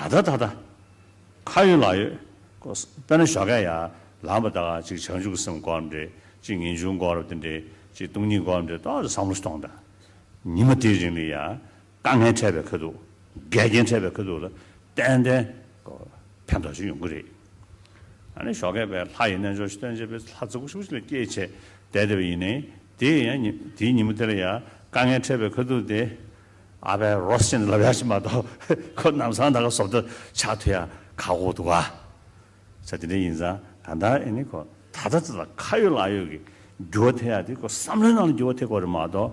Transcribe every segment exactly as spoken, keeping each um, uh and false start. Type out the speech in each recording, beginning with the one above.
ད་ལྟ་ད་ལྟ་ཁ་ཡོད་ལག་ཡོད། ཁོ་དཔེར་ན་ཞོགས་ཀས་ཡར་ལངས་པ་ད་ག་ཅིག་བྱང་ཆུབ་ཀྱི་སེམས་སྒོམ་རེད། ཅིག་ངེས་འབྱུང་སྒོམ་རེད། དེ་འདྲས་ཅིག་སྟོང་ཉིད་སྒོམ་རེད། ཏོག་ཙམ་བསམ་བློ་གཏོང་དང་། ཉི་མ་དེའི་རིང་ལ་ཡ་དཀའ་ངལ་འཕྲད་པའི་ཁ་ཐུག་འགལ་རྐྱེན་འཕྲད་པའི་ཁ་ཐུག་ལ་ཏན་ཏན་ཕན་ཐོགས་ཅིག་ཡོང་གི་རེད། ཨ་ནི་ཞོགས་ཀས་པའི་ལྷ་ཡི་རྣལ་འབྱོར་ཞིག་སྟོན་བྱས་པའི་ལྷ་རྫིག་པོ་ཞིག་ལ་སྐྱེས་བྱས་བསྡད་བསྡད་པ་ཡིན་ནའི། དེ་ཡང་ཉི་དེའི་ཉིན་མོ་དེ་ལ་ཡང་དཀའ་ངལ་འཕྲད་པའི་ཁ་ཐུག་དེ་ཨ་ཕའི་རོ་སེ་ལབ་ཡག་ཞིག་མ་གཏོགས་ཁོ་ནམ་སང་ད་ག་བཟོ་ལྟ་ཆགས་ཐུབ་ཡག་ཁག་པོ་འདུག་ག། ས་དེ་འདྲ་ཡིན་ཙང་གང་ལྟར་ཨེ་ནི་ཁོ་ད་ལྟ་ཙི་ལ་ཁ་ཡོད་ལག་ཡོད་ཀྱི་འགྱུར་བ་ཐེབས་ཡག་དེ་ཁོ་བསམ་བློའི་ནང་ལ་འགྱུར་བ་ཐེབས་དགོས་རེད་མ་གཏོགས།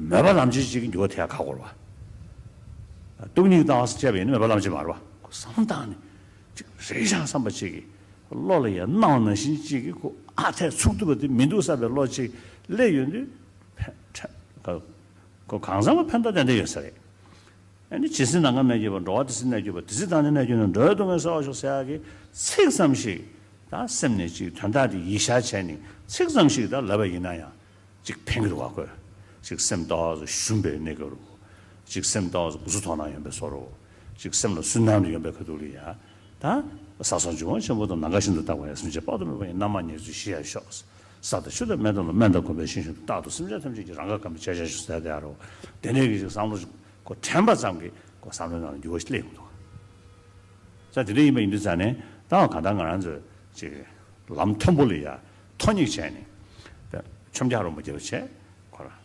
མོས་པ་ལམ་བྱེད་ཅིག་གི་འགྱུར་བ་ཐེབས་ཡག་ཁག་པོ་རེད་བ། སྟོང་ཉིད་ལྟ་བ་སྤྱད་པ་ཡིན་ན་མོས་པ་ལམ་བྱེད་མ་རེད་བ། ཁོ་བསམ་བློ་བཏང་ནས་ཅིག་རེག་བྱ་བསམ་པ་ཅིག་གི་བློ་ལ་ཡ་སྣང་བ་ནང་བཞིན་ཅིག་གི་ཁོ་ཨ་འཐས་ཚུགས་ཐུབ་པ་དེ་མི་འདུག་བསམ་པའི་བློ་ཅིག་སླེབས་ཡོང་དུས་ཕན་ཁོ་གང་འཚམ་པ་ཕན་ཐོགས་ཏན་ཏན་ཡོད་ས་རེད། ཨ་ནི་ཇི་སྲིད་ནམ་མཁའ་གནས་གྱུར་པ། འགྲོ་བ་དེ་སྲིད་གནས་གྱུར་པ། དེ་སྲིད་བདག་ནི་གནས་གྱུར་ན། འགྲོ་བའི་སྡུག་བསྔལ་སེལ་བར་ཤོག་ཟེར་ཡག་གི་ཚིག་ཙམ་ཞིག་ད་སེམས་ནས་ཅིག་དོན་དག་དེ་ཡིད་ཤར་བྱས་ནས་ཚིག་ཙམ་ཞིག་ད་ལབ་པ་ཡིན་ན་ཡང་ཅིག་ཕན་གྱི་འདུག་ག་ཁོས། ཅིག་སེམས་ཏོག་ཙམ་ཞུམ་པའི་གནས་སྐབས་རུ། ཅིག་སེམས་ཏོག་ཙམ་གུ་སུ་དོགས་སྣང་ཡོང་པའི་བཟོ་འདྲ། ཅིག་སེམས་ལ་སུན་སྣང་ཡོང་པའི་ཁ་ཐུག་ལ་ཡ། ད་ས་སོགས་འབྱུང་བ་ཆེན་པོ་དང་། ནམ་མཁའ་བཞིན་དུ་རྟག་པར་ཡལ། སེམས་ཅན་དཔག་ཏུ་མེད་པ་ཡི་རྣམ་མང་ཉེར་འཚོའི་གཞི་ཡར་ཤོག། ས་དང་ཆུ་དང་མེ་དང་རླུང་། སྨན་དང་གོས་པའི་ཤིང་བཞིན་དུ། རྟག་ཏུ་སེམས་ཅན་ཐམས་ཅད་ཀྱི་རང་གར་གང་བའི་ཕྱག་རྒྱར་ཤོག་ཟེར་དེ་ཨ་རོ། དེ་འདྲའི་གི་ཅིག་བསམ་བློ་ཞིག་ཁོ་དྲན་པ་ཙམ་གྱིས་ཁོ་བསམ་བློའི་ནང་ལ་འགྱུར་བ་ཞིག་སླེབས་ཡོང་འདུག། ས་དེ་འདྲ་ཡིན་པ་ཡིན་དུས་ཙང་ནས་ད་གང་ལྟར་ང་རང་ཚོས་ཅིག་ལམ་མཐོན་པོ་ལ་ཡ་ཐོག་སྙེགས་བྱས་ནས་ད་མཆོང་རྒྱག་རོགས་མ་བྱེད་པ་བྱས། ཁོ་རང་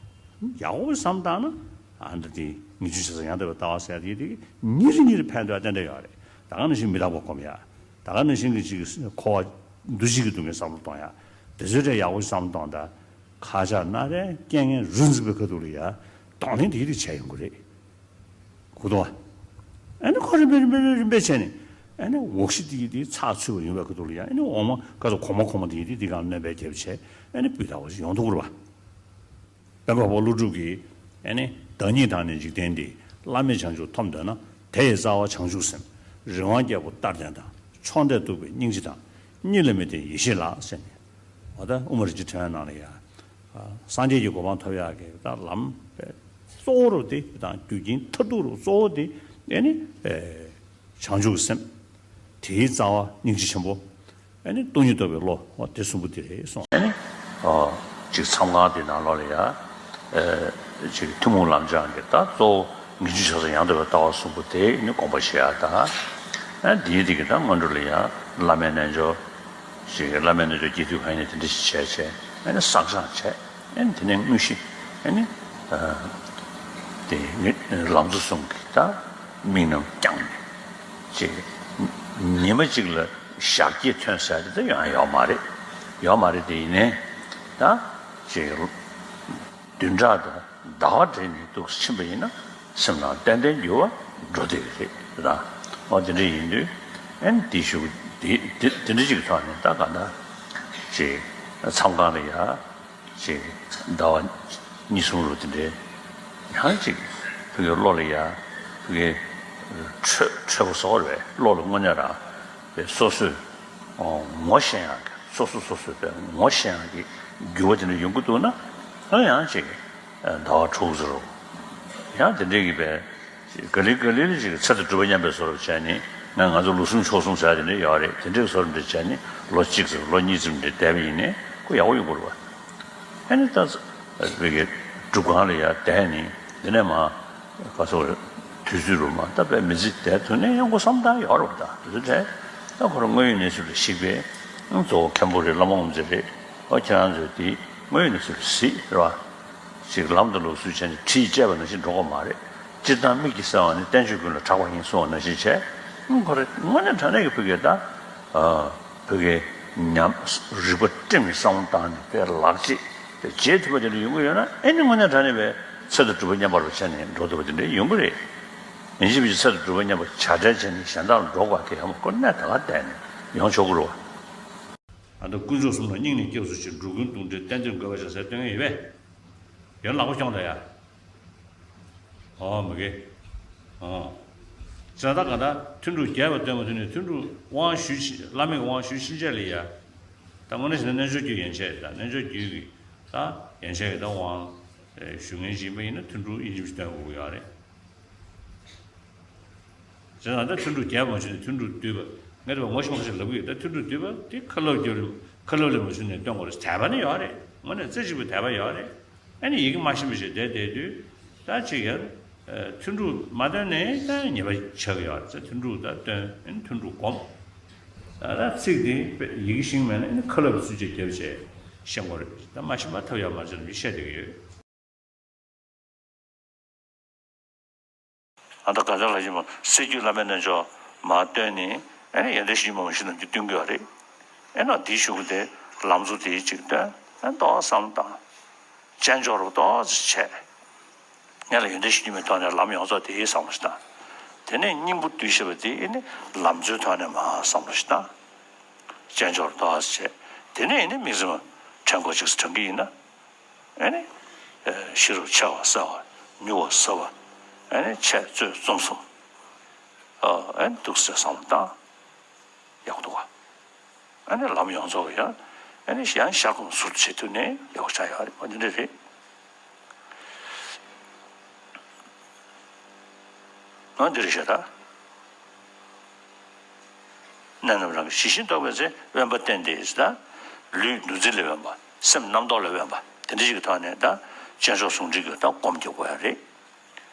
ཡག་པོ་བསམ་བཏང་ན། ཨ་འདྲ་དེ་ངེས་འབྱུང་ཆགས་སོགས་ཡང་དག་པའི་ལྟ་བ་ཟེར་དེ་དེ་ཉིན་རེ་ཉིན་རེ་ཕན་ཐོགས་ཏན་ཏན་ཡོད་རེད། ད་ག་ནང་བཞིན་མི་རྟག་པ་སྒོམ་ཡ། ད་ག་ནང་བཞིན་གྱི་ཅིག་འཁོར་བ་འདུ་བྱེད་ཀྱི་སྡུག་བསྔལ་བསམ་བློ་གཏོང་ཡ། དེ་ཚོའི་གྲས་ཡག་པོ་བསམ་བློ་གཏོང་ད། ཁ་ཆག་སྣ་རལ་རྐྱེན་ངན་རུ་འཛིན་པའི་ཁ་ཐུག་ལ་ཡ་གདོང་ལེན་དེ་དེ་བྱས་ཡོང་གི་རེད། གོ་འདུག་བ། ཨ་ནི་ཁོ་རིམ་པས་རིམ་པས་རིམ་པས་བྱས་ནས། ཨ་ནི་འོག་གཞི་དེ་དེ་ཚགས་ཚུད་པ་ཡོང་བའི་ཁ་ཐུག་ལ་ཡ། ཨ་ནི་འོ་མ་ག་ཚོད་གོང་མ་གོང་མ་དེ་དེ་དེ་གང་སྣོན་པའི་རྒྱབ་བྱས། ཨ་ནི་སྤུས་དག་པ་ཞིག་ཡོང་ཐུབ་ཀྱི་རེད་བ། དཔལ་འཁོར་བ་ཀླུ་སྒྲུབ་ཀྱིས་ཨ་ནི། བདག་ཉིད་དང་ནི་འཇིག་རྟེན་འདི། བླ་མེད་བྱང་ཆུབ་ཐོབ་འདོད་ན། དེ་ཡི་རྩ་བ་བྱང་ཆུབ་སེམས། རི་དབང་རྒྱལ་པོ་ལྟར་ལྡན་དང་། མཆོག་འདྲ་གདུག་པའི་སྙིང་རྗེ་དང་། གཉིས་ལ་མི་ལྡན་ཡེ་ཤེས་ལགས་ཟེར་ནས། འོ་ད་དབུ་མ་རིན་ཆེན་ཕྲེང་བའི་ནང་ལ་ཡ། སངས་རྒྱས་ཀྱི་གོ་འཕང་ཐོབ་ཡག་གི་ད་ལམ་གཙོ་བོ་རུ་དེ་དང་། རྒྱུ་རྐྱེན་མཐར་ཐུག་རུ་གཙོ་བོ་དེ་ཨ་ནི། བྱང་ཆུབ་ཀྱི་སེམས། དེའི་རྩ་བ་སྙིང་རྗེ་ཆེན་པོ། ཨ་ནི་སྟོང་ཉིད་རྟོགས་པའི་བློ། འོ་དེ་གསུམ་པོ་དེ་རེད་གསུངས། ཨ་ནི། ཨོ། ཅིག་མཚམས་ཁང་དེ་ནང་ལོགས་ལ་ཡ། ཨེ། ཅིག་ཐུན་མོང་ལམ་སྦྱང་གི་ད་གཙོ་བོ་ངེས་འབྱུང་ཆགས་སོགས་ཡང་དག་པའི་ལྟ་བ་གསུམ་པོ་དེ་ནི་སྒོམ་པ་བྱེད་ཡ་ད། ཨ་འདིའི་དེ་གི་ད་སྔོན་འགྲོ་ལ་ཡ་བླ་མའི་རྣལ་འབྱོར། ཅིག་བླ་མའི་རྣལ་འབྱོར་རྒྱས་བསྡུས་གང་ཡིན་དེ་འདྲ་ཞིག་བྱས་བྱས། ཨ་ནི་བསགས་སྦྱང་བྱས། ཨ་ནི་དེ་ནས་དངོས་གཞི། ཨ་ནི། ཨ། དེ་ནི་ལམ་གཙོ་གསུམ་གྱི་ད་དམིགས་རྣམ་བསྐྱངས་ནས། ཅིག་ཉི་མ་གཅིག་ལ་ཞག་བརྒྱད་ཐོན་ཟེར་དེ་ད་ཡང་ཡོད་མ་རེད། ཡོད་མ་རེད། དེ་ཡིན་ནའི་ད་ཅིག་བདུན་ཕྲག་དང་ཟླ་བ་སྦྲེལ་ནས་འདུག་ཕྱིན་པ་ཡིན་ན། སེམས་ནང་ཏན་ཏན་འགྱུར་བ་འགྲོ་བསྡད་ཀྱི་རེད་ད། འོ་དེ་འདྲ་ཡིན་དུས། ཨ་ནི་དེ་ཞུ་དེ་དེ་དེ་འདྲ་ཅིག་ཐོག་ནས་ད་ག་ད་ཅིག་མཚམས་ཁང་ལ་ཡ། ཅིག་ཟླ་བ་གཉིས་གསུམ་རུ་དེ་འདྲའི་ཡང་ཅིག་ཕ་གིའི་བློ་ལ་ཡ། ཕ་གིའི་འཕྲོད་འཕྲོད་པོ་བཟོ་བར་བས་བློ་ལ་དངོས་གནས་རང་བས་སོ་སོས་ངོ་ཤེས་ཡག་གི། སོ་སོ་སོ་སོས་བས་ངོ་ཤེས་ཡག་གི་འགྱུར་བ་དེ་འདྲ་ཡོང་གི་འདུག་ན། ཨ་ཡང་ཅིག་ཟླ་བ་དྲུག་ཙམ་རུ་ཡང་དེ་འདྲའི་གི་བས། ག་ལེ་ག་ལེ་ལ་ཅིག་ཚེ་དང་སྒྲུབ་པ་མཉམ་པའི་བཟོ་འདྲ་བྱས་ནས། ང་ང་ཚོ་ལོ་གསུམ་ཕྱོགས་གསུམ་ཟེར་དེ་འདྲ་ཡོད་རེད། དེ་འདྲའི་བཟོ་འདྲ་བྱས་ནས་ལོ་གཅིག་ཙམ་ལོ་གཉིས་ཙམ་འདྲ་བསྡད་པ་ཡིན་ནའི་ཁོ་ཡག་པོ་ཡོང་གི་རེད་བ། ཨ་ནི་ད་བོད་ཀྱི་སྒྲུབ་ཁང་ལ་ཡར་བསྡད་ནས་འདི་ནས་མར་ག་ཚོད་དུས་ཚོད་རུ་མར་ད་དཔེ་མི་ཚེ་བསྡད་ཐུབ་ནའི་ཡང་ཁོ་བསམ་སྟངས་ཡོད་རེད་བ། ད་དེ་ཚོ་དྲན་ད་ཁོ་རང་དངོས་ཡོད་གནས་ཚུལ་ལ་གཞིགས་པའི་གཙོ་བོ་མཁན་པོ་རེད། བླ་མ་དབུ་མཛད་རེད། ཨོ་ཁྱེད་རང་ཚོས་དེ་དངོས་ཡོད་གནས་ཚུལ་ལ་གཟིགས་རེད་བ། ཅིག་ལམ་དང་ལུགས་སྲོལ་བྱས་ནས་གྲི་ཡིས་བཅད་པ་ནང་བཞིན་འགྲོ་གི་མ་རེད། སྤྱིར་བཏང་མིག་གིས་གསལ་བ་ནི་བསྟན་བཅོས་ཀུན་ལ་གྲགས་པ་ཡིན་གསུངས་པ་ནང་བཞིན་བྱས། ཨང་ཁོ་རེ་དངོས་གནས་དྲང་གནས་ཀྱི་ཕ་གིའི་ད། ཨ། ཕ་གིའི་ཉམས་རིག་པ་སྒྲིམ་ནས་བསམ་བློ་བཏང་ནས་དཔེ་ལག་རྗེས་དཔེ་བྱེད་ཐུབ་པ་དེ་འདྲ་ཡོང་གི་ཡོད་ན། ཨེ་ནི་དངོས་གནས་དྲང་གནས་པའི་ཚེ་དང་སྒྲུབ་པ་མཉམ་པར་བྱས་ནས་འགྲོ་ཐུབ་པ་དེ་འདྲ་ཡོང་གི་རེད། ཡིན་གཅིག་མིན་གཅིག་ཚེ་དང་སྒྲུབ་པ་མཉམ་པར་བྱ་བྲལ་བྱས་ནས་གཞན་དག་ལ་འགྲོ་དགོས་ཀྱི་ཡོད་མ་རེད། ཁོ་གནས་ད་ག་བསྡད་ནས་ཡོང་ཆོག་གི་རེད་བ། ཨ་ད་དཀོན་མཆོག་གསུམ་ལ་སྙིང་ནས་སྐྱབས་སུ་མཆི། འགྲོ་ཀུན་གདུང་འདྲེ་གཏན་བདེར་འགོད་པར་བྱ་ཟེར་སྟོན་གྱི་ཡོད་པས། ཡར་ལག་པ་ཁྱོངས་དང་ཡ། ཨོ་མ་གི། ཨོ། ཙང་ད་ག་ད་ཐུན་དྲུག་རྒྱས་པར་སྟོན་པ་དེ་ནི་ཐུན་དྲུག་དབང་ཞུས་ཕྱིན། བླ་མེད་དབང་ཞུས་ཕྱིན་ཆད་ལ་ཡ། ད་དངོས་གནས་བྱས་ན་རྣལ་འབྱོར་རྒྱུད་ཡན་ཆད་ད། རྣལ་འབྱོར་རྒྱུད་ཀྱི་ད་ཡན་ཆད་ཀྱི་ད་དབང་ཞུ་མཁན་ཞིག་ཡིན་པ་ཡིན་ན་ཐུན་དྲུག་ཡིན་གཅིག་མིན་གཅིག་སྟོན་དགོས་ཀྱི་ཡོད་རེད། ཟེར་ན་ད་ཐུན་དྲུག་རྒྱས་པ་མ་བྱུང་ནས་ཐུན་དྲུག་བསྡུས་པ་ངས་དེ་བ་ངོ་ཤེས་མ་ཤེས་ལབ་ཀྱི་ཡོད། ད་ཐུན་དྲུག་བསྡུས་པ་དེ་ཁ་སླབ་རྒྱབ་ལུགས་ཁ་སླབ་ལས་མ་བྱུང་ནས་སྟོན་དགོས་རེད། དད་པ་ནི་ཡོད་རེད། དངོས་གནས་རྩེ་གཅིག་པའི་དད་པ་ཡོད་རེད། ཨ་ནི་ཡི་གེ་མ་ཤེས་པ་ཞིག་བསྡད་བསྡད་དུས་ད་ཅིག་ཡང་ཐུན་དྲུག་མ་བཏོན་ནས་ད་ཉེས་པ་ཆགས་ཀྱི་ཡོད་རེད། ད་ཐུན་དྲུག་ད་བཏོན། ཨ་ནི་ཐུན་དྲུག་སྒོམ། ད་ད་ཚིག་དེ་ཡི་གེ་ཤེས་མེད་ན་ཨ་ནི་ཁ་སླབ་པའི་ཚུལ་བྱས་རྒྱབ་བྱས་ཤེས་དགོས་རེད། ད་མ་ཤེས་པ་ཐབས་ཡོད་མ་རེད་ཅེས་བཤད་བསྡད་ཀྱི་ཡོད། ཨ་ད་ག་ཚོད་ལ་ཞིག་མ་སྲིད་རྒྱུད་བླ་མའི་རྣལ་འབྱོར་མར་བཏོན་ནས་ཨ་ནི་ཡོན་ཏན་ཞིག་མ་མ་ཞིག་ནམ་རྒྱུན་སྟོན་གྱི་ཡོད་རེད། ཨེ་ན་དེའི་གཞུག་གུ་དེ་ལམ་གཙོ་དེའི་གཅིག་བཏོན། ཨེ་ཏོག་བསམ་བཏང་། དཔྱད་འཇོག་རུ་ཏོག་ཙམ་བྱས། ངས་ལ་ཡོན་ཏན་ཞིག་རྒྱུན་མའི་ཐོག་ནས་ལམ་ཡོངས་རྫོགས་དེའི་བསམ་བློ་ཞིག་བཏང་། དེ་ནས་སྙིང་པོ་བསྡུས་ཤེས་པ་དེ་ཨེ་ནི་ལམ་གཙོའི་ཐོག་ནས་མར་བསམ་བློ་ཞིག་བཏང་། དཔྱད་འཇོག་རུ་ཏོག་ཙམ་བྱས། དེ་ནས་ཨེ་ནི་དམིགས་བརྩེ་མ་དྲན་དགོས་གཅིག་སུ་དྲན་གྱི་ཡིན་ན། ཨེ་ནི། ཤེས་རབ་ཆེ་བ་གསལ་བ། མྱུར་བ་ཟབ་པ། ཨེ་ནི་འཆད་རྩོད་རྩོམ་གསུམ། ཨེ་ནི་འདུག་སེ་བསམ་བློ་བཏང་། ཡག་པོ་འདུག་བ། ཨེ་ནི་ལམ་ཡོངས་རྫོགས་ཡང་ཨེ་ནི་ཡང་ཤར་ཁོང་ཟུར་དུ་བྱེད་ཐུབ་ནས་ལེགས་པོ་ཆགས་ཡོད་རེད་པ། འདི་འདྲ་རེད། ང་འདི་རེད་ཤག་ད། གནས་རྣམས་རང་གི་ཇི་བཞིན་རྟོགས་པའི་ཚེ། དབེན་པ་བསྟེན་ཏེ་ཟེར་ད། ལུས་འདུ་འཛི་ལས་དབེན་པ། སེམས་རྣམ་རྟོག་ལས་དབེན་པ། དེ་འདྲ་ཞིག་གི་ཐོག་ནས་ད་སྤྱན་ཆབ་ཟུང་འབྲེལ་གྱི་ད་སྒོམ་རྒྱག་དགོས་ཡ་རེད།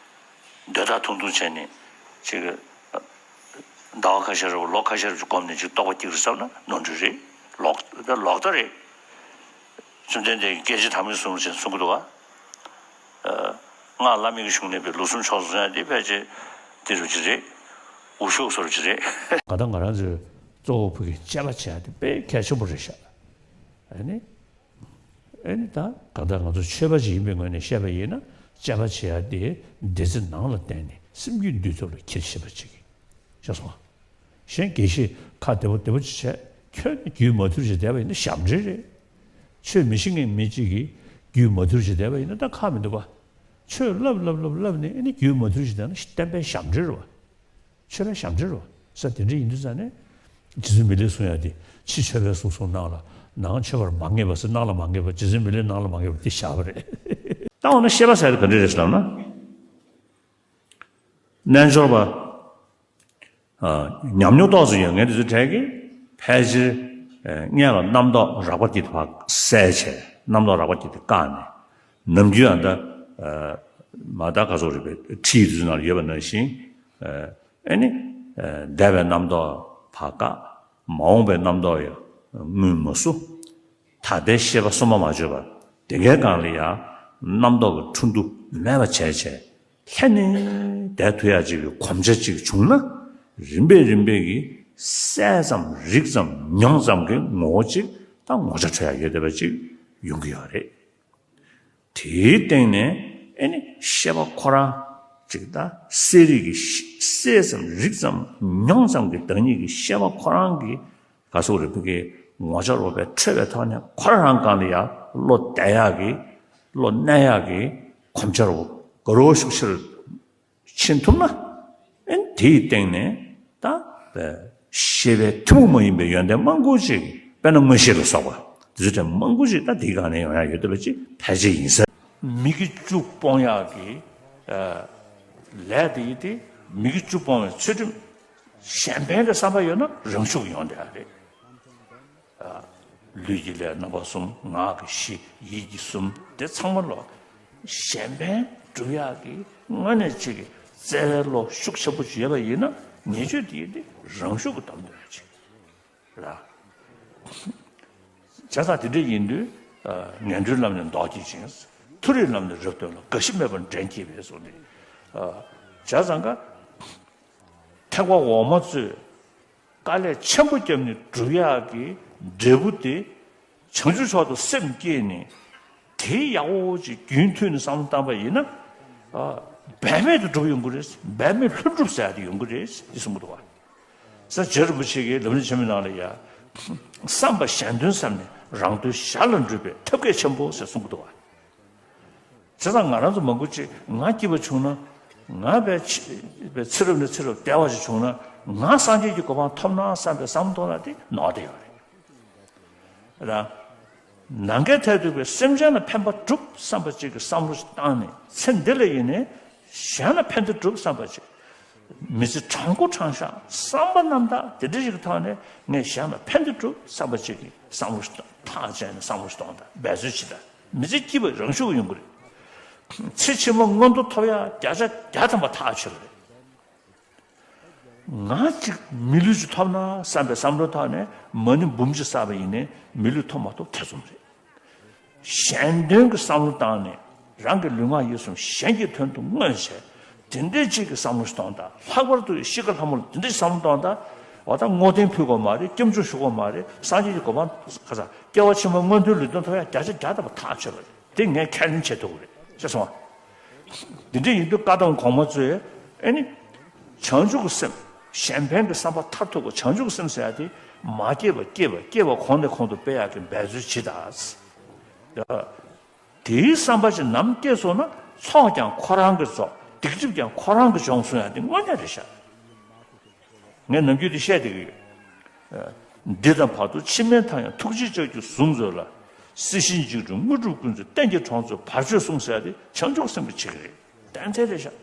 འདོད་ཐག་ཐུང་ཐུང་བྱས་ནས་ཅིག་ཟླ་བ་ཁ་ཤས་རེད་པ་ལོ་ཁ་ཤས་རེད་པ་ཅིག་སྒོམ་ནས་ཅིག་རྟོགས་པ་སྐྱེ་གི་རེད་བསམ་ན་ནོར་འཁྲུལ་རེད། ལོག་ད་ལོག་ལྟ་རེད། བཅོམ་ལྡན་འདས་ཀྱིས་སྐད་ཅིག་ཐ་མའི་གཟུགས་ཅན་གསུང་གི་འདུག་ག་སྔགས་བླ་མེད་ཀྱི་གཞུང་ལས་པའི་ལུགས་གསུམ་ཕྱོགས་སུ་སོང་ཡ་དེ་ཕལ་ཆེར་དེ་རུ་ཅི་རེད། འུ་ཤོག་བཟོ་རུ་ཅི་རེད། ག་ད་ང་རང་ཚོའི་གཙོ་བོ་བོད་ཀྱི་དཔྱད་པ་བྱེད་ཡ་དེ་དཔེ་གལ་ཆེན་པོ་རེད་ཤག་ཨ་ནི། ཨ་ནི་ད་ག་ད་ང་ཚོ་ཆོས་པ་ཅིག་ཡིན་པའི་ངོས་ནས་བཤད་པ་ཡིན་ན་དཔྱད་པ་བྱེད་ཡ་དེ་འདི་ཚེ་ནང་ལ་བརྟེན་ནས་སེམས་རྒྱུད་འདུལ་ཐབས་ལ་འཁྱེར་ཤེས་པ་ཅིག་ཤེས་སོང་ང་། གཞན་དགེ་བཤེས་ཁ་བདེ་པོ་བདེ་པོ་ཅིག་བྱས་ཁྱོད་ནི་རྒྱུད་མ་ཐུལ་ཅིག་བསྡད་པ་ཡིན་ན་ཞབས་འདྲེན་རེད། ཆོས་མི་ཤེས་མཁན་མི་གཅིག་གིས་རྒྱུད་མ་ཐུལ་ཅིག་བསྡད་པ་ཡིན་ན་ད་ཁག་མི་འདུག་ག་ཆོས་བསླབ་བསླབ་བསླབ་བསླབ་ནས་ཨ་ནི་རྒྱུད་མ་ཐུལ་ཅིག་བསྡད་ན་བསྟན་པའི་ཞབས་འདྲེན་རེད་བ། ཆོས་པའི་ཞབས་འདྲེན་རེད་བ། ས་དེ་འདྲ་ཡིན་དུས་ཙང་ནས། རྗེ་བཙུན་མི་ལས་གསུང་ཡ་དེ་ཕྱི་ཆོས་པའི་གསུང་གསུང་ནང་ལ་ནང་ཆོས་པར་མ་ངེས་པ་ཟེར་ནང་ལ་མ་ངེས་པ་རྗེ་བཙུན་མི་ལས་ནང་ལ་མ་ངེས་པ་དེ་བཞག་པ་རེད། ད་འོ་ན་ཤེས་པ་ཟེར་དེ་ག་འདྲ་རེད་ཟེར་ལབ་ན། རྣལ་འབྱོར་པ། ཉམས་མྱོང་ཏོག་ཙམ་ཡོད་མཁན་དེ་ཚོའི་གྲས་ཀྱིས་ཕལ་ཆེར་སྔོན་ལ་རྣམ་རྟོག་རགས་པ་དེ་དག་བསལ་བྱས་རྣམ་རྟོག་རགས་པ་དེ་དག་བཀག་ནས་ནམ་རྒྱུན་ཨ་ད་མ་ད་ག་ཚོད་རེད་པས་ཁྲིད་དེ་ཚོའི་ནང་ལ་ཡོད་པ་ནང་བཞིན་ཨ་ནི་འདས་པའི་རྣམ་རྟོག་ཕར་བཀག་མ་འོངས་པའི་རྣམ་རྟོག་ཡང་མངོན་མ་བཟོ། ད་ལྟའི་ཤེས་པ་སོ་མ་མ་བརྗོད་པར་དེ་གའི་སྒང་ལ་ཡང་རྣམ་རྟོག་གི་འཕྲོ་འདུ་མེད་པ་བྱས་བྱས་ལྷན་ནེ་བསྡད་ཐུབ་ཡག་ཅིག་གི་གོམས་ཆ་ཅིག་བྱུང་ན་རིམ་པས་རིམ་པས་ཀྱིས་གསལ་ཙམ་རིག་ཙམ་མྱོང་ཙམ་གྱི་ངོ་བོ་ཅིག་ད་ངོ་ཆ་འཕྲོད་ཡག་ཡོད་བསྡད་པ་ཅིག་ཡོང་གི་ཡོད་རེད། དེའི་སྟེང་ནས་ཨེ་ནི་ཤེས་པ་ཁོ་རང་ཅིག་ད་གསལ་རིག་གི་གསལ་ཙམ་རིག་ཙམ་མྱོང་ཙམ་གྱི་བདག་ཉིད་ཀྱི་ཤེས་པ་ཁོ་རང་གི་ག་སོགས་རེ་ཕུག་གི་ངོ་ཆ་རོ་པའི་འཕྲོད་པའི་ཐོག་ནས་ཁོ་རང་རང་སྒང་ལ་ཡང་བློ་གཏད་ཡག་གི་བློ་གནས་ཡག་གི་གོམས་ཆ་རོ་དགའ་རོགས་ཤུགས་ཆེར་ཕྱིན་ཐུབ་ན་ཨེ་དེའི་སྟེང་ནས་ད་ཤེས་པའི་ཐུན་མོང་མ་ཡིན་པའི་ཡོན་ཏན་མང་པོ་ཅིག་དཔེར་ན་མངོན་ཤེས་ལ་སོགས་པ་དེ་ཚོ་དེ་མང་པོ་ཅིག་ད་དེའི་སྒང་ནས་ཡོང་ཡག་ཡོད་བསྡད་པ་ཅིག་ཕལ་ཆེར་ཡིན་ས། མི་དགེ་བཅུ་སྤོང་ཡག་གི་ལས་དེ་ཡིན་ཏེ་མི་དགེ་བཅུ་སྤོང་བའི་ཚུལ་ཁྲིམས། གཞན་ཕན་གྱི་བསམ་པ་ཡོད་ན་རང་ཤུགས་ཡོང་བསྡད་ཡག་རེད། ལུས་ཀྱི་ལས་རྣམ་པ་གསུམ། ངག་གི་བཞི། ཡིད་ཀྱི་གསུམ། དེ་ཚང་མ་ལོ། གཞན་ཕན་སྒྲུབ་ཡག་གི་དངོས་གནས་ཅིག་གི་བརྩེ་བའི་བློ་ཤུགས་ཆེན་པོ་ཅིག་ཡོད་པ་ཡིན་ན་ཉེས་སྤྱོད་དེ་ཡིན་ཏེ་རང་ཤུགས་ཀྱིས་བསྡམས་བསྡད་ཡག་ཅིག་རེད། བྱས་ཙང་དེ་འདྲ་ཡིན་དུས། ངན་འགྲོའི་ལམ་ནི་ལྡོག་བགྱིད་ཅིང་། མཐོ་རིས་ལམ་ནི་རབ་སྟོན་ལ། རྒ་ཤི་མེད་པར་འདྲེན་བགྱིད་པས་གསུངས་ཏེ། བྱས་ཙང་ཀ་ཐེག་པ་འོག་མ་ཚོས་དཀའ་ལས་ཆེན་པོ་བརྒྱབ་ནས་སྒྲུབ་ཡག་གི་འབྲས་བུ་དེ་བྱང་ཆུབ་མཆོག་ཏུ་སེམས་བསྐྱེད་ནས་དེ་ཡག་པོ་ཅིག་རྒྱུན་མཐུད་ནས་བསམ་བློ་བཏང་པ་ཡིན་ན། འབད་མེད་དུ་འགྲུབ་ཡོང་གི་རེད། འབད་མེད་ལྷུན་གྲུབ་ཟེར་ཡག་དེ་ཡོང་གི་རེད་ཅེས་གསུངས་ཀྱི་འདུག་བ། ས་རྗེ་རིན་པོ་ཆེ་གིས་ལམ་རིམ་ཆེན་མོའི་ནང་ལ་ཡ། བསམ་པ་གཞན་དོན་བསམ་ནས་རང་དོན་གཞན་ལ་འགྲུབ་པའི་ཐབས་མཁས་ཆེན་པོ་ཟེར་གསུངས་ཀྱི་འདུག་བ། བྱས་ཙང་ང་རང་ཚོ་མང་པོ་ཅིག་ང་སྐྱིད་པ་བྱུང་ན། ང་བས་ཆེ་བའི་ཚེ་རབས་ནས་ཚེ་རབས་བདེ་བ་ཞིག་བྱུང་ན་ང་སངས་རྒྱས་ཀྱི་གོ་འཕང་ཐོབ་ན་བསམ་པའི་བསམ་བློ་གཏོང་ཡག་དེ་ནོར་བསྡད་ཡོད་རེད། ར། ནམ་མཁའི་མཐས་གཏུགས་པའི་སེམས་ཅན་ལ་ཕན་པ་སྒྲུབ་བསམ་པ་ཅིག་གི་བསམ་བློ་ཞིག་བཏང་ནས་ཚེ་འདི་ལ་ཡིན་ནའི་གཞན་ལ་ཕན་བདེ་སྒྲུབ་བསམ་པ་ཅིག་མི་ཚེ་དྲང་པོ་དྲང་བཞག་བསམ་པ་རྣམ་དག་དེ་འདྲ་ཞིག་གི་ཐོག་ནས་ངས་གཞན་ལ་ཕན་བདེ་སྒྲུབ་བསམ་པ་ཅིག་གིས་བསམ་བློ་ཞིག་ཐག་བཅད་ནས་བསམ་བློ་ཞིག་གཏོང་དང་འབད་རྩོལ་བྱེད་དང་མི་ཚེ་སྐྱིད་པ་རང་ཤུགས་ཡོང་གི་རེད། ཚེ་ཕྱི་མ་མངོན་མཐོ་ཐོབ་ཡག་བརྒྱ་ཆ་བརྒྱ་ཐམ་པ་ཐག་ཆོད་པ་རེད། ང་གཅིག་མི་ལུས་ཅིག་ཐོབ་ན་བསམ་པའི་བསམ་བློའི་ཐོག་ནས་མ་ཎི་འབུམ་གཅིག་བསགས་པ་ཡིན་ནའི་མི་ལུས་ཐོབ་མ་ཐོབ་ཐེ་ཚོམ་རེད། གཞན་དོན་གྱི་བསམ་བློ་བཏང་ནས་རང་གི་ལུས་ངག་ཡིད་གསུམ་གཞན་གྱི་དོན་དུ་བསྔོས་བྱས་དེ་འདྲའི་གཅིག་གི་བསམ་བློ་ཞིག་གཏོང་དང་ལྷག་པར་དུ་ཤི་ཁ་ལྷ་མོ་ལ་དེ་འདྲའི་བསམ་བློ་གཏོང་དང་། འོ་ད་བསྔོ་རྟེན་ཕུལ་དགོས་མ་རེད། སྐྱབས་འཇུག་ཞུ་དགོས་མ་རེད། སངས་རྒྱས་ཀྱི་གོ་འཕང་ཁ་ས་སྐྱེ་བ་ཕྱི་མ་མངོན་མཐོའི་ལུས་རྟེན་ཐོབ་ཡག་བརྒྱ་ཆ་བརྒྱ་ཐམ་པ་ཐག་ཆོད་པ་རེད། དེ་ངས་ཁས་ལེན་བྱེད་ཐུབ་ཀྱི་རེད། ཤེས་སོང་ང་། འདི་འདྲ་ཡིན་དུས་བཀའ་གདམས་གོང་མ་ཚོས་ཨེ་ནི། བྱང་ཆུབ་ཀྱི་སེམས། གཞན་ཕན་གྱི་བསམ་པ་མཐར་ཐུག་པ་བྱང་ཆུབ་ཀྱི་སེམས་ཟེར་ཡ་དེ་མ་སྐྱེས་པ་སྐྱེས་པ་སྐྱེས་པ་གོང་ནས་གོང་དུ་སྤེལ་ཡག་གི་འབད་རྩོལ་བྱེད་དང་། དེའི་བསམ་པ་ཞིག་ནམ་སྐྱེས་སོང་ན་ཚོགས་ཀྱང་ཁོ་རང་གིས་རྫོགས། སྡིག་སྒྲིབ་ཀྱང་ཁོ་རང་གིས་སྦྱོང་གསུང་ཡ་དེ་དངོས་གནས་རེད་ཤག་ངས་ནམ་རྒྱུན་དེ་བཤད་བསྡད་ཀྱི་ཡོད། འདི་དང་བར་དུ་ཕྱི་མའི་མཐའ་ཡང་ཐུགས་རྗེའི་ལྕགས་ཀྱུས་བཟུང་མཛོད་ལ། སྲིད་ཞིའི་འཇིགས་སྒྲོམ་དངོས་གྲུབ་ཀུན་སྩོལ་གཏན་གྱི་གྲོང་ཚོའི་བར་ཆད་སྲུངས་ཟེར་ཡ་དེ་བྱང་ཆུབ་སེམས་ཀྱིས་བྱེད་ཀྱི་རེད། ཏན་ཏན་རེད་ཤག་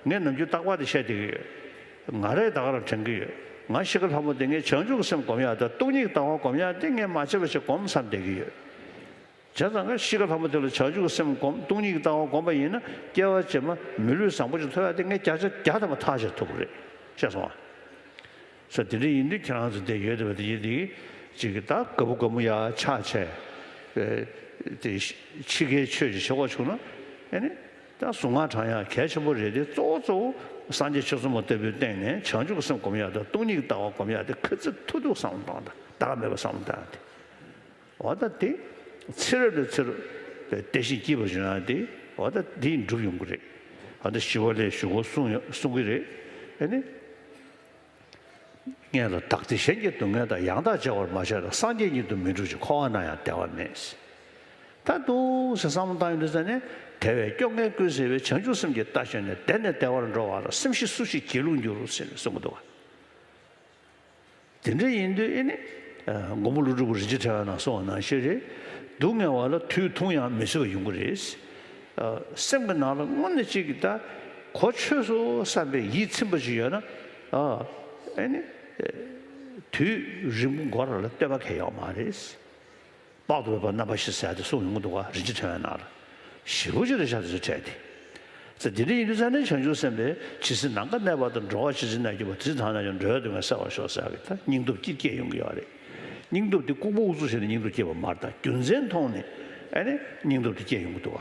ངས་ནམ་རྒྱུན་རྟག་པར་དེ་བཤད་བསྡད་ཀྱི་ཡོད། ང་རས་ད་ག་རང་དྲན་གྱི་ཡོད། ང་ཤི་ཁ་ལྷ་མོ་དེ་ངས་བྱང་ཆུབ་ཀྱི་སེམས་སྒོམ་ཡག་དང་སྟོང་ཉིད་ལྟ་བ་སྒོམ་ཡག་དེ་ངས་མ་བརྗེད་པ་ཞིག་སྒོམ་བསམ་བསྡད་ཀྱི་ཡོད། བྱས་ཙང་ང་ཤི་ཁ་ལྷ་མོ་དེ་ལ་བྱང་ཆུབ་ཀྱི་སེམས་སྒོམ་སྟོང་ཉིད་ཀྱི་ལྟ་བ་སྒོམ་པ་ཡིན་ན་སྐྱེ་བ་རྗེས་མ་མི་ལུས་བཟང་པོ་ཞིག་ཐོབ་ཡག་དེ་ངས་བརྒྱ་ཆ་བརྒྱ་ཐམ་པ་ཐག་བཅད་ཐུབ་ཀྱི་རེད། ཤེས་སོང་ང་། ས་དེ་འདྲ་ཡིན་དུས་ཁྱེད་རང་ཚོ་དེ་ཡོད་བསྡད་པ་དེ་ཡིན་དེ་ཅིག་གི་ད་དགའ་པོ་དགའ་མོ་ཡག་ཆགས་བྱས། དེ་ཕྱི་རྒྱལ་ཆོས་ཅིག་བྱེད་དགོས་བྱུང་ན་ཨེ་ནི། ད་གཟུངས་སྔགས་བགྲང་ཡག་གལ་ཆེན་པོ་རེད་དེ་གཙོ་བོ་གཙོ་བོ་སངས་རྒྱས་ཆོས་ཚོགས་མ་ལྟ་བུའི་སྟེང་ནས་བྱང་ཆུབ་ཀྱི་སེམས་སྒོམ་ཡག་དང་སྟོང་ཉིད་ཀྱི་ལྟ་བ་སྒོམ་ཡག་དེ་ཁ་ཚིག་ཐུག་ཐུག་བསམ་བློ་གཏོང་དང་ད་ག་མེད་པ་བསམ་བློ་གཏོང་ཡག་དེ། འོ་ད་དེ་ཚེ་རབས་ལས་ཚེ་རབས་དེ་བརྟན་ཞིང་སྐྱིད་པ་བྱུང་ཡག་དེ་འོ་ད་དེ་འགྲུབ་ཡོང་གི་རེད། ཨ་ད་ཞི་བ་ལྷས་ཞུ་སྒོ་གསུང་ཡོད་གསུང་གི་རེད། ཨ་ནི། སྔོན་ལ་བདག་བདེ་གཞན་གྱི་སྡུག་བསྔལ་དང་། ཡང་དག་བརྗེ་བར་མ་བྱས་ལ། སངས་རྒྱས་ཉིད་དུ་མི་འགྲུབ་ཅིང་། འཁོར་བ་ན་ཡང་བདེ་བ་མེད། ད་འདུག་སེ་བསམ་བློ་བཏང་ཡོང་དུས་ཙ་ནས་དེ་བས་སྐྱོ་ངལ་ཀུན་སེལ་བའི། བྱང་ཆུབ་སེམས་ཀྱི་རྟ་ཞོན་ནས། བདེ་ནས་བདེ་བར་འགྲོ་བ་ལ། སེམས་ཤེས་སུ་ཞིག་སྒྱིད་ལུག་འགྱུར་ཟེར་ནས་གསུང་གི་འདུག་ག་དེ་འདྲ་ཡིན་དུས་ཨེ་ནི། མགོན་པོ་ཀླུ་སྒྲུབ་རིན་ཆེན་ཕྲེང་བའི་ནང་གསུངས་པ་ནང་བཞིན་རེད། སྡུག་བསྔལ་བ་ལ་དུས་ཐུང་ཡང་མི་བཟོད་པ་ཡོང་གི་རེད། སེམས་ཀྱི་ནང་ལ་དངོས་གནས་གཅིག་གིས་ད་གོ་ཆོད་སོང་བསམ་པའི་ཡིད་ཚིམ་པ་ཅིག་ཡོད་ན། ཨེ་ནི། དུས་རིང་པོ་འགོར་བ་ལ་ལྟོས་པ་གང་ཡང་ཡོད་མ་རེད། དཔག་ཏུ་མེད་པ་རྣམ་པ་བཞི་ཟེར་ཡ་དེ་གསུངས་ཡོང་གི་འདུག་ག་རིན་ཆེན་ཕྲེང་བའི་ནང་ལ། ཞེ་པོ་ཅིག་རེད་ཤག་དེ་ཚོ་བྲལ་ཏེ། ས་དེ་འདྲ་ཡིན་དུས་ཙ་ནས་བྱང་ཆུབ་སེམས་དཔའི་ཇི་སྲིད་ནམ་མཁའ་གནས་པ་དང་། འགྲོ་བ་ཇི་སྲིད་ན་གྱུར་པ། དེ་སྲིད་ཐ་ན་ཡང་འགྲོ་བའི་སྡུག་བསྔལ་བསལ་བར་ཤོག་ཟེར་ཡ་གི་ད་སྙིང་སྟོབས་ཀྱི་སྐྱེས་ཡོང་གི་ཡོད་རེད། སྙིང་སྟོབས་དེ་ལྐུགས་པ་ཨུ་ཚུགས་བྱས་ནས་སྙིང་སྟོབས་སྐྱེས་པ་མ་རེད། ད་རྒྱུ་མཚན་མཐོང་ནས་ཨ་ནི་སྙིང་སྟོབས་དེ་སྐྱེས་ཡོང་གི་འདུག་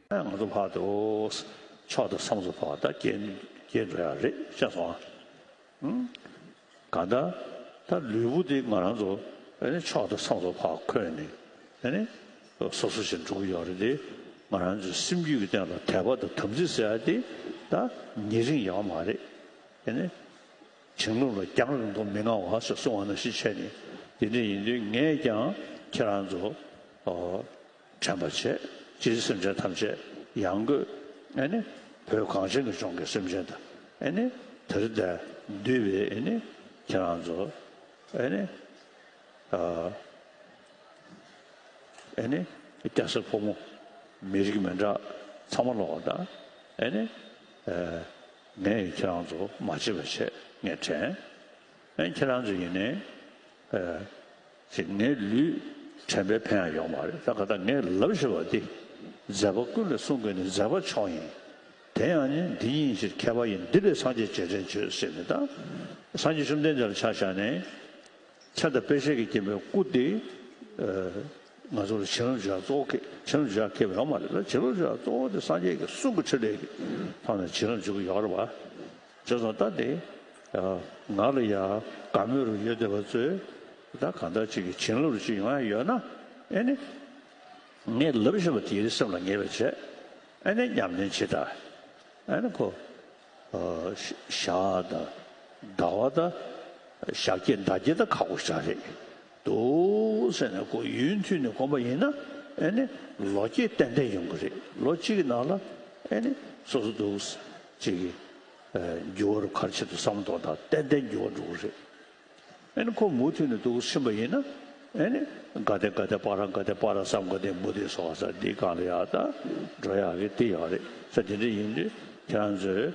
ག་ང་ཚོ་ཕར་དུ་མཆོག་དང་ས་མཚོ་ཕར་ད་སྐྱེལ་སྐྱེལ་འགྲོ་ཡ་རེད་ཤག་སོང་ཨ། གང་ལྟར་ད་ལུས་པོ་འདི་ང་རང་ཚོ་ཨ་ནི་མཆོག་དང་ས་མཚོ་ཕར་འཁོད་ནས་ཨ་ནི་སོ་སོ་བཞིན་འགྲོ་གི་ཡོད་རེད་དེ། ང་རང་ཚོའི་སེམས་རྒྱུད་ཀྱི་སྟེང་ལ་དད་པ་དང་དམ་ཚིག་ཟེར་ཡ་དེ་ད་ཉེ་རིང་ཡོད་མ་རེད། ཨ་ནི་བྱིན་རླབས་ལ་རྒྱང་རིང་པོ་མི་མངའ་བ་ཞེས་གསུངས་པ་ནང་བཞིན་བྱས་ནས་དེ་འདྲ་ཡིན་དུས་ངས་ཀྱང་ཁྱེད་རང་ཚོ་ཨོ། དྲན་པ་བྱས། སྤྱིར་སེམས་ཅན་ཐམས་ཅད་ཡང་སྒོས་ཨེ་ནི་བོད་གངས་ཅན་གྱི་ལྗོངས་ཀྱི་སེམས་ཅན་དང་ཨེ་ནི་དེར་འདུས་པའི་ཨེ་ནི་ཁྱེད་རང་ཚོ་ཨེ་ནི་ཨ་ཨེ་ནི་སྐྱ་སེར་ཕོ་མོ་མི་རིགས་མི་འདྲ་ཚང་མ་ལོག་དང་ཨེ་ནི་ཨ་ངས་ཁྱེད་རང་ཚོ་མ་བརྗེད་པ་བྱས་ངས་དྲན། ཨེ་ཁྱེད་རང་ཚོ་ཡིན་ནའི་ཨ། ཞེས་ངའི་ལུས་དྲན་པས་ཕན་ཡང་ཡོང་བ་རེད། ད་ག་ད་ངས་ལབ་བཞིན་པ་འདི། མཛད་པ་ཀུན་ལས་གསུང་དགོས་ནི། མཛད་པ་མཆོག་ཡིན། དེ་ཡང་ནི་འདི་ཉིད་ཕྱིར་མཁས་པ་ཡིན། འདི་ལས་སངས་རྒྱས་རྗེས་དྲན་བྱོས་ཟེར་ནས་ད། སངས་རྒྱས་བཅོམ་ལྡན་འདས་ལ་ཆ་བཞག་ནས། མཚན་དང་དཔེ་བྱད་ཀྱིས་བརྒྱན་པའི་སྐུ་དེ། ང་ཚོ་ལ་བྱིན་རླབས་འཇུག་ཡ་གཙོ་བོ་གལ་བྱིན་རླབས་འཇུག་ཡ་གལ་ཡོད་མ་རེད། ད་བྱིན་རླབས་འཇུག་ཡ་གཙོ་བོ་དེ་སངས་རྒྱས་ཀྱི་གསུང་གི་ཕྲིན་ལས་ཀྱི་ཐོག་ནས་བྱིན་རླབས་འཇུག་གི་ཡོད་རེད་བ། བྱས་ཙང་ད་དེ་ང་ལ་ཡ་དགའ་མོས་རུ་ཡོད་བསྡད་པ་ཚོས་ད་གང་ལྟར་ཅིག་གི་བྱིན་རླབས་རུ་ཅིག་ཡོང་ཡ་ཡོད་ན་ཨེ་ནི་ངས་ལབ་བཞིན་པ་དེའི་སེམས་ལ་ངེས་པ་བྱས་ཨེ་ནི་ཉམས་ལེན་བྱེད་ད་ཨེ་ནི་ཁོ་ཞག་དང་ཟླ་བ་དང་ཞག་སྐྱེས་ཟླ་སྐྱེས་ད་ཁག་པོ་ཞིག་རེད། འདུག་ཟེར་ནས་ཁོ་ཡུན་མཐུད་ནས་གོམས་པ་ཡིན་ན་ཨེ་ནི་ལོ་སྐྱེས་ཏན་ཏན་ཡོང་གི་རེད། ལོ་གཅིག་གི་ནང་ལ་ཨེ་ནི་སོ་སོ་འདུག་ཅིག་གི་འགྱུར་བ་རུ་ག་རེ་བྱེད་དུ་བསམ་བློ་གཏོང་དང་ཏན་ཏན་འགྱུར་བ་འགྲོ་གི་རེད། ཨེ་ནི་ཁོ་མུ་མཐུད་ནས་འདུག་ཕྱིན་པ་ཡིན་ན་ཨེ་ནི་ག་དེ་ག་དེ་པ་ར་ག་དེ་པ་ར་བསམ་ག་དེ་མུ་དེ་སོགས་ས་འདི་གང་ལ་ཡག་ད་འགྲོ་ཡག་གི་དེ་ཡོད་རེད་ས། དེ་འདྲ་ཡིན་དུས་ཁྱེད་རང་ཚོས་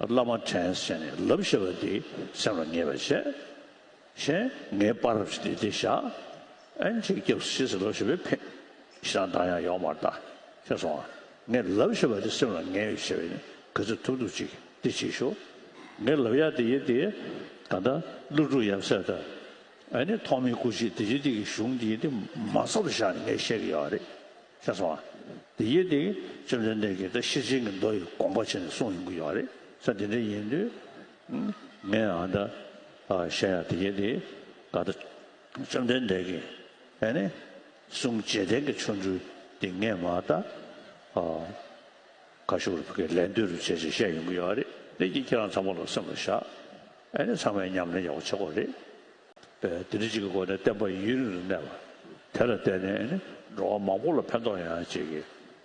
བླ་མ་དྲན་བྱས་ནས་ལབ་ཤེས་པ་དེ་སེམས་ལ་ངེས་པ་བྱས། གཞན་ངའི་པར་རབ་ཞིག་དེ་དེ་བཞག་ཨན་ཅིག་སྐྱབས་སུ་མཆི་ཟེར་ལབ་ཤེས་པའི་ཕན་ཞེ་དྲག་འདང་ཡང་ཡོག་མ་རེད་ད། ཤེས་སོང་ཨ། ངས་ལབ་ཤེས་པ་དེ་སེམས་ལ་ངེས་ཡོད་བྱས་པས་ནི་ག་ཚོད་ཐུབ་ཐུབ་ཅིག་དེ་བྱེད་ཤོག་ངས་ལབ་ཡག་དེ་ཡིན་དེ་ག་ད་ཀླུ་སྒྲུབ་ཡབ་སྲས་དང་། ཨ་ནི་ཐོགས་མེད་སྐུ་མཆེད་དེ་ཅི་དེ་གི་གཞུང་དེ་ཡིན་དེ་མ་ཚབ་ཏུ་བཞག་ནས་ངས་བཤད་ཀྱི་ཡོད་རེད། ཤེས་སོང་ཨ། དེ་ཡིན་དེ་བཅོམ་ལྡན་འདས་ཀྱིས་ད་ཤེར་ཕྱིན་གྱི་མདོ་ཡི་དགོངས་པ་བྱས་ནས་གསུངས་ཡོང་གི་ཡོད་རེད། ས་དེ་འདྲ་ཡིན་དུས་ངས་ཨ་ད་བཤད་ཡག་དེ་ཡིན་དེ་ག་ད་བཅོམ་ལྡན་འདས་ཀྱིས་ཨ་ནི་གསུང་རྗེས་དྲན་གྱི་ཆོ་འཕྲུལ་དེ་ངས་མ་ད་ཁ་ཤུགས་རུ་ཕ་གིར་ལན་ལྡོག་རུ་བྱས་བྱས་བཤད་ཡོང་གི་ཡོད་རེད། དེ་གྱིས་ཁྱེད་རང་ཚང་མ་ལ་སེམས་ལ་བཞག་ཨ་ནི་ཚང་མས་ཉམས་ལེན་ཡག་པོ་བྱེད་དགོས་རེད། པས་དེ་འདྲ་ཅིག་གི་སྒོ་ནས་བསྟན་པ་ཡུན་རིང་དུ་གནས་པ་དེ་ལ་བརྟེན་ནས་ཨ་ནི་འགྲོ་བ་མང་པོ་ལ་ཕན་ཐོགས་ཡོང་ཡག་ཅིག་གི་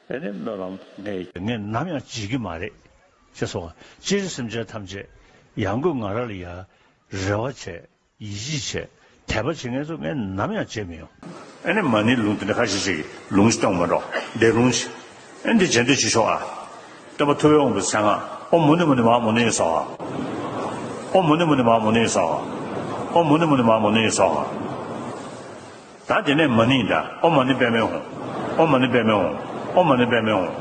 ཨ་ནི་སྨོན་ལམ་ངས་ངས་ནམ་ཡང་བརྗེད་ཀྱི་མ་རེད། ཅེས་སོ། སྤྱིར་སེམས་ཅན་ཐམས་ཅད་ཡང་སྒོས་ང་རང་ལ་ཡ་རེ་བ་བྱས། ཡིད་ཆེས་བྱས། དད་པ་བྱེད་མཁན་ཚོ་ངས་ནམ་ཡང་བརྗེད་མི་ཡོང་། ཨ་ནི་མ་ཎིའི་ལུང་དེ་འདྲ་ཁ་ཤས་ཤིག་གིས་ལུང་ཞིག་གཏོང་མ་འགྲོ། བཟླས་ལུང་ཞིག་ཨ་ནི་འདི་རྗེས་ཟློས་བྱེད་ཤོག་ཨ། སྟོན་པ་ཐུབ་པས་དབང་པོའི་མཚན་སྔགས། ཨོཾ་མུ་ནེ་མུ་ནེ་མ་ཧཱ་མུ་ནེ་སྭཱ་ཧཱ། ཨོཾ་མུ་ནེ་མུ་ནེ་མ་ཧཱ་མུ་ནེ་སྭཱ་ཧཱ། ཨོཾ་མུ་ནེ་མུ་ནེ་མ་ཧཱ་མུ་ནེ་སྭཱ་ཧཱ། ད་དེ་ནས་མ་ཎི་འདྲ། ཨོཾ་མ་ཎི་པདྨེ་ཧཱུྃ། ཨོཾ་མ་ཎི་པདྨེ་ཧཱུྃ། ཨོཾ་མ་ཎི་པདྨེ་ཧཱུྃ།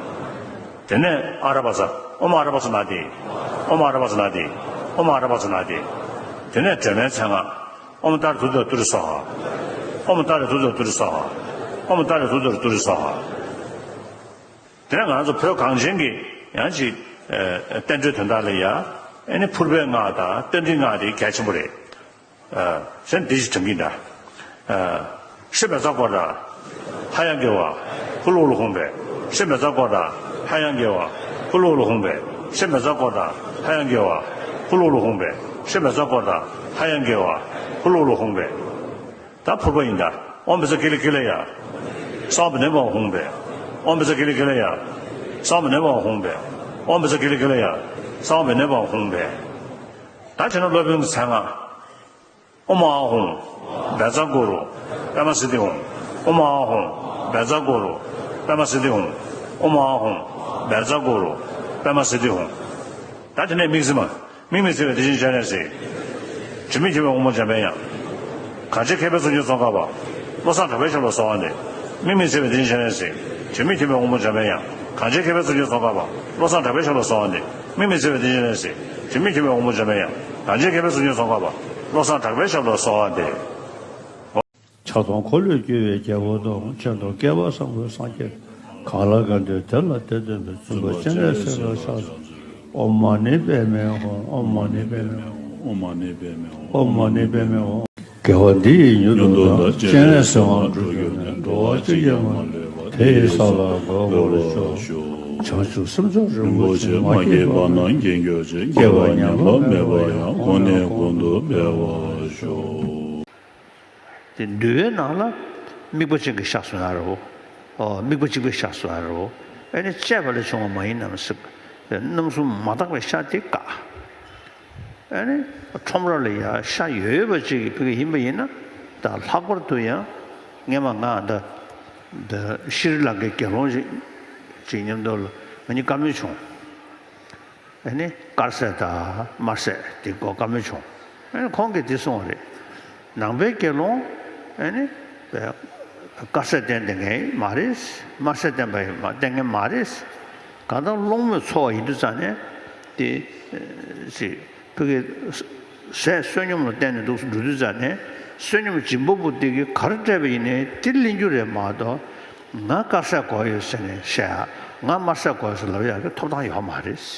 དེ་ནས་ཨ་ར་པ་ཙ། ཨོཾ་ཨ་ར་པ་ཙ་ན་དྷཱིཿ། ཨོཾ་ཨ་ར་པ་ཙ་ན་དྷཱིཿ། ཨོཾ་ཨ་ར་པ་ཙ་ན་དྷཱིཿ། དེ་ནས་སྒྲོལ་མའི་མཚན་སྔགས། ཨོཾ་ཏཱ་རེ་ཏུཏྟྲ་ཏུ་རེ་སྭཱ་ཧཱ། ཨོཾ་ཏཱ་རེ་ཏུཏྟྲ་ཏུ་རེ་སྭཱ་ཧཱ། ཨོཾ་ཏཱ་རེ་ཏུཏྟྲ་ཏུ་རེ་སྭཱ་ཧཱ། དེ་ནས་ང་ཚོ་བོད་གངས་ཅན་གྱི་ཡང་ཅིག་ཨ་བསྟན་འགྲོའི་དོན་དག་ལ་ཡ་ཨ་ནི་ཕུར་པའི་སྔགས་དང་རྟ་མགྲིན་སྔགས་དེ་གལ་ཆེན་པོ་རེད། ཨ། གཞན་འདི་ཞིག་དྲན་གྱི་འདྲ། ཨ། ཧྲཱིཿབཛྲ་ཀོ་ཊ། ཧ་ཡང་དགེ་བ། ཧུ་ལུ་ཧུ་ལུ་ཧཱུྃ་ཕཊ། ཧྲཱིཿབཛྲ་ཀོ་ཊ། ཧ་ཡང་དགེ་བ། ཧུ་ལུ་ཧུ་ལུ་ཧཱུྃ་ཕཊ། ཧྲཱིཿབཛྲ་ཀོ་ཊ། ཧ་ཡང་དགེ་བ། ཧུ་ལུ་ཧུ་ལུ་ཧཱུྃ་ཕཊ། ཧྲཱིཿབཛྲ་ཀོ་ཊ། ཧ་ཡང་དགེ་བ། ཧུ་ལུ་ཧུ་ལུ་ཧཱུྃ་ཕཊ། ད་ཕུར་པ་ཡིན་ད། ཨོཾ་བཛྲ་ཀཱི་ལི་ཀཱི་ལ་ཡ། སྭཱ་ཧཱ་པ་ཎི་པདྨེ་ཧཱུྃ་ཕཊ། ཨོཾ་བཛྲ་ཀཱི་ལི་ཀཱི་ལ་ཡ། སྭཱ་ཧཱ་པ་ཎི་པདྨེ་ཧཱུྃ་ཕཊ། ཨོཾ་བཛྲ་ཀཱི་ལི་ཀཱི་ལ་ཡ། སྭཱ་ཧཱ་པ་ཎི་པདྨེ་ཧཱུྃ་ཕཊ། ད་དེ་ནས་སློབ་དཔོན་གྱི་མཚན་སྔགས། ཨོཾ་ཨཱཿ་ཧཱུྃ། བཛྲ་གུ་རུ། པདྨ་སིདྡྷི་ཧཱུྃ། ཨོཾ་ཨཱཿ་ཧཱུྃ། བཛྲ་གུ་རུ། པདྨ་སིདྡྷི་ཧཱུྃ། ཨོཾ་ཨཱཿ་ཧཱུྃ། བཛྲ་གུ་རུ། པདྨ་སིདྡྷི་ཧཱུྃ། ད་དེ་ནས་དམིགས་བརྩེ་མ། དམིགས་མེད་བརྩེ་བའི་བདེ་ཆེན་སྤྱན་རས་གཟིགས། དྲི་མེད་ཁྱབ་པའི་དབང་པོ་འཇམ་པའི་དབྱངས། གང་ཆེ་མཁས་པའི་གཙུག་ཆེན་ཙོང་ཁ་པ། བློ་བཟང་གྲགས་པའི་ཞབས་ལ་གསོལ་བ་འདེབས། དམིགས་མེད་བརྩེ་བའི་བདེ་ཆེན་སྤྱན་རས་གཟིགས། དྲི་མེད་ཁྱབ་པའི་དབང་པོ་འཇམ་པའི་དབྱངས། གང་ཆེ་མཁས་པའི་གཙུག་ཆེན་ཙོང་ཁ་པ། བློ་བཟང་གྲགས་པའི་ཞབས་ལ་གསོལ་བ་འདེབས། དམིགས་མེད་བརྩེ་བའི་བདེ་ཆེན་སྤྱན་རས་གཟིགས། དྲི་མེད་ཁྱབ་པའི་དབང་པོ་འཇམ་པའི་དབྱངས། གང་ཆེ་མཁས་པའི་གཙུག་ཆེན་ཙོང་ཁ་པ། བློ་བཟང་གྲགས་པའི་ཞབས་ལ་གསོལ་བ་འདེབས། ཕྱག་སྟོང་འཁོར་ལོས་སྒྱུར་བའི་རྒྱལ་པོ་དང་། མཆོད་དང་བསྐལ་པ་བཟང་པོའི་སངས་རྒྱས། གང་ལ་གང་འདུལ་དེ་ལ་དེ་སྟོན་པའི། བཙུན་པ་སྤྱན་རས་གཟིགས་ལ་ཕྱག་འཚལ་ལོ། ཨོཾ་མ་ཎི་པདྨེ་ཧཱུྃ། ཨོཾ་མ་ཎི་པདྨེ་ཧཱུྃ། ཨོཾ་མ་ཎི་པདྨེ་ཧཱུྃ། ཨོཾ་མ་ཎི་པདྨེ་ཧཱུྃ། དགེ་བ་འདི་ཡིས་མྱུར་དུ་བདག། སྤྱན་རས་གཟིགས་དབང་འགྲུབ་གྱུར་ནས། འགྲོ་བ་གཅིག་ཀྱང་མ་ལུས་པ། དེ་ཡི་ས་ལ་འགོད་པར་ཤོག། བྱང་ཆུབ་སེམས་མཆོག་རིན་པོ་ཆེ། མ་སྐྱེས་པ་རྣམས་སྐྱེ་གྱུར་ཅིག། སྐྱེས་པ་ཉམས་པ་མེད་པ་ཡང་། གོང་ནས་གོང་དུ་འཕེལ་བར་ཤོག། དེ་འདུལ་བའི་ནང་ལ་དམིགས་པ་གཅིག་གི་ཕྱག་སོ་ཡ་རོ། ཨོ། དམིགས་པ་གཅིག་པའི་ཕྱག་སོ་ཡ་རོ། ཨེ་ནི་བཅས་པ་ལས་བྱུང་བ་མ་ཡིན་ནམ་ཟེར། རྣམ་གསུམ་མ་དག་པའི་ཤ་དེ་བཀག་ཨེ་ནི་ཁྲོམ་ར་ལ་ཡ་ཤ་ཡོད་ཡོད་པ་ཅིག་གི་ཕ་གི་ཡིན་པ་ཡིན་ན། ད་ལྷག་པར་དུ་ཡང་སྔས་མ་ང་ད་ད་ཤྲི་ལངྐའི་དགེ་སློང་ཅིག་ཅིག་མཉམ་དུ་ལ་ང་གཉིས་བཀའ་མོལ་བྱུང་། ཨེ་ནི་དཀར་ཟས་དང་དམར་ཟས་དེ་སྐོར་བཀའ་མོལ་བྱུང་། ཨེ་ནི་ཁོང་གིས་དེ་གསུངས་པ་རེད། ནང་པའི་དགེ་སློང་ཨེ་ནི་དཀར་ཟས་བསྟེན་བསྟེན་མཁན་མ་རེད། དམར་ཟས་བསྟེན་པ་ཡང་མ་བསྟེན་མཁན་མ་རེད། གང་ལྟར་སློང་མོས་འཚོ་བ་ཡིན་དུས་ཙང་ནས་དེ་ཅིག་ཕ་གི་ཟས་བསོད་སྙོམས་ལ་བརྟེན་ནས་འདུག་འགྲོ་དུས་ཙང་ནས་བསོད་སྙོམས་སྦྱིན་པ་པོ་དེ་གིས་ག་རེ་སྤྲད་པ་ཡིན་ནའི་དེ་ལེན་རྒྱུ་རེད་མ་གཏོགས། ང་དཀར་ཟས་དགོས་ཡོད་ཟེར་ནས་བཤད་ཡག་ང་དམར་ཟས་དགོས་ཟེར་ལབ་ཡག་གི་ཐོབ་ཐང་ཡོད་མ་རེད། བྱས་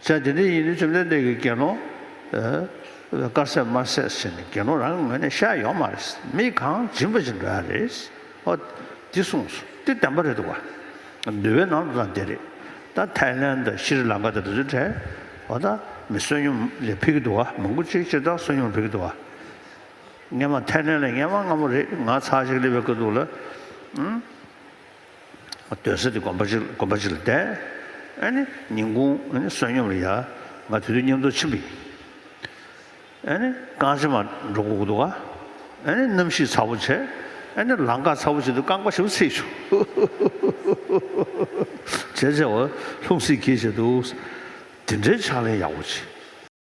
དེ་འདྲ་ཡིན་དུས་བཅོམ་ལྡན་འདས་ཀྱིས་དགེ་སློང་། ཨ། དཀར་ཟས་དམར་ཟས་ཟེར་ནས་དགེ་སློང་རང་གི་ངོས་ནས་བཤད་ཡོད་མ་རེད། མི་གང་སྦྱིན་པ་ཅིག་འགྲོ་ཡ་རེད། ཨོ། འདི་གསུངས་སོ། འདི་བདེན་པ་རེད་འདུག་ག་འདུལ་བའི་ནང་དུ་ད་འདི་རེད། ད་ཐའི་ལན་དང་ཤྲི་ལང་ཀ་དང་དེ་ཚོའི་གྲས། ཨོ་ད་མི་བསོད་སྙོམས་ལ་ཕེབས་ཀྱི་འདུག་ག་མང་པོ་ཅིག་སྤྱིར་བཏང་བསོད་སྙོམས་ལ་ཕེབས་ཀྱི་འདུག་ག་སྔས་མ་ཐའི་ལན་ལ་སྔས་མ་སྔ་མོ་རེད། ང་ཚར་ཞིག་སླེབས་པའི་སྐབས་དུས་ལ། ཨང་། སྡོད་ས་དེ་དགོན་པ་ཅིག་དགོན་པ་ཅིག་ལ་བསྡད། ཨ་ནི་ཉིན་གུང་ཨ་ནི་བསོད་སྙོམས་ལ་ཡ་ང་དེ་དུས་མཉམ་དུ་ཕྱིན་པ་ཡིན། ཨ་ནི་རྐང་རྗེས་མ་འགྲོ་དགོས་ཀྱི་འདུག་ག་ཨ་ནི་གནམ་གཤིས་ཚ་པོ་བྱས། ཨ་ནི་ལམ་ཁ་ཚ་པོ་བྱས་དུས་རྐང་པ་ཞེ་པོ་ཚིག་བྱུང་། བྱས་བྱས་པ་ལྷུང་བཟེད་འཁྱེར་བྱས་འདུག་དེ་ དེ་འདྲའི་ཕྱག་ལེན་ཡག་པོ་བྱེད།